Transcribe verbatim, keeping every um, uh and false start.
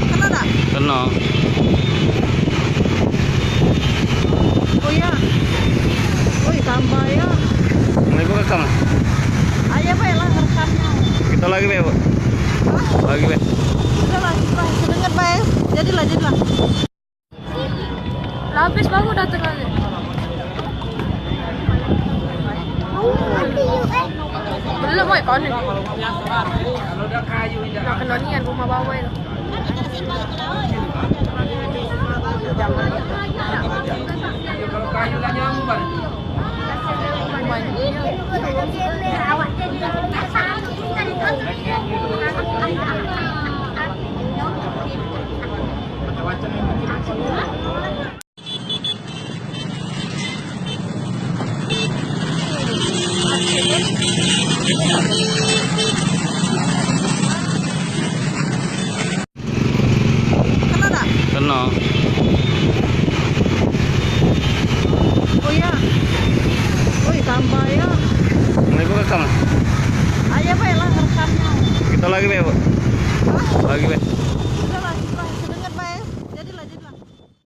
Kena dak? Kena. Oh ya. Oi, tambah ya. Mau ibu rekam? Ayo, baiklah, rekamnya. Kita lagi, Bu. Hah? Lagi, Bu. Sudah lah, sudah. Sedengar, baik. Jadilah, jadilah. Lapis baru datang lagi. Belum, woi, kau ni. Nak kena nian rumah bawah itu. Kena dak? Kena. Oh ya. Oi, tambah ya. Mau ibu rekam? Ayo, baiklah, rekamnya. Kita lagi, Bu. Hah? Lagi, Bu.